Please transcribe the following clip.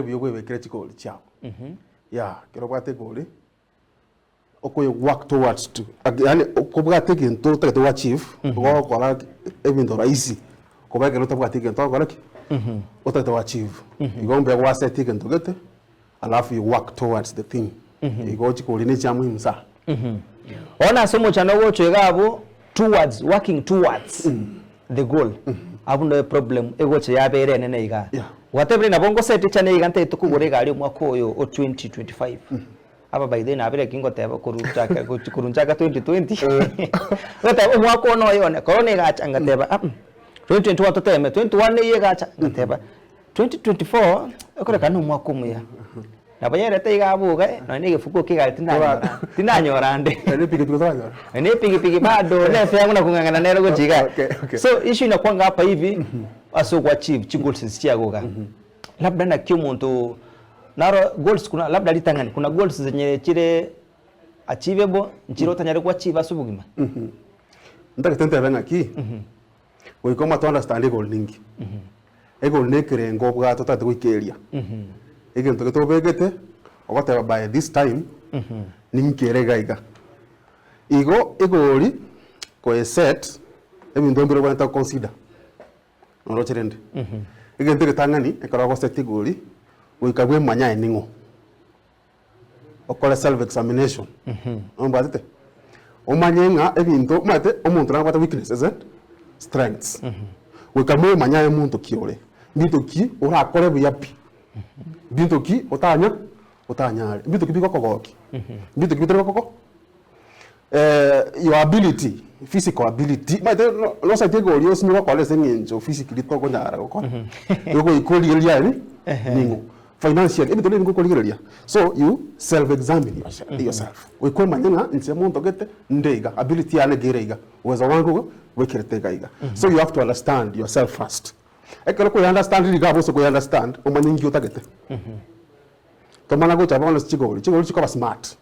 buya okwebekera chigori chiago. Yeah, ekero obwate egori, okoye work towards to, yaani kobwate egento otagete go achieve, ogokora ki ebinto rahisi koba ekero otabwati egento ogokora ki? Otagete go achieve. Igo mbuya gwasetia egento gete, alafu you work towards the thing. Igo chigori ne chia muhimu sana. Bono ase omochando ogocha iga abwo, towards, working towards the goal, abwo noo eproblem egocha yaba ere enene igaa. Yeah. Gwatebire nabo ngosete chane iga ntagete kogora egari omwaka oyo o 2025. Aba by the way nabere eki ngoteba korwa nchake gochi korwa nchaka 2020, ngoteba omwaka one oyo one, korona egacha ngateba ah 2021 toteme, 2021 eywo egacha ngateba 2024 ekorekana na omwaka omuya. Nabo yerete iga abwo iga nonya na egefuko kia egari tinanyora tinanyora ande. Nonye na epikipiki otaranyora? Nonya na epikipiki bado nese yango na kong'ang'ana nere gochia igaa. Okay, okay. So issue inakwanga hapa hivi ase ogo achieve chigoals echi chiago igaa. Labda naki omonto naro goals kuna labda ritang'ani kuna goals zenye chire achievable nchire otanyare go achieve ase obogima? Ntagete ntebe ng'aki, goika omanyete o understand egoal ninki. Egoal na ekerengo obwate otagete goikeria. Egento gete obegete, ogoteba by this time, ninkere iga iga. Igo egoal koeset, ebinto mbire obwenerete go consider, noroche rende. Egento egetang'ani, ekero ogoseti egoal, goika bwemanye aye ning'o. Okore self examination, nombwatete? Omanye ng'a ebinto omanyete omonto nabwate weaknesses and strengths. Goika momanye aye monto ki ore, mbinto ki orakore buya pi, mbinto ki otanya otanyare, mbinto ki bigokogokia, mbinto ki bitari gokogo your ability, physical ability, omanyete no nosaete iga oria osinye gokora ase eng'encho physically tokonyara gokora, igo goika origereria aye ning'o. Financially, ebinto nebinge okorigereria, so you self examine yourself, goika omanye ng'a inche monto gete nde iga, ability yane iga ere iga, uwezo wange iga bwekerete iga iga. So you have to understand yourself first. Ekero kwa understand riga abwo ase okoi understand, omanye nki otagete. Tomana gocha bono ase chigori, chigori chikoba smart.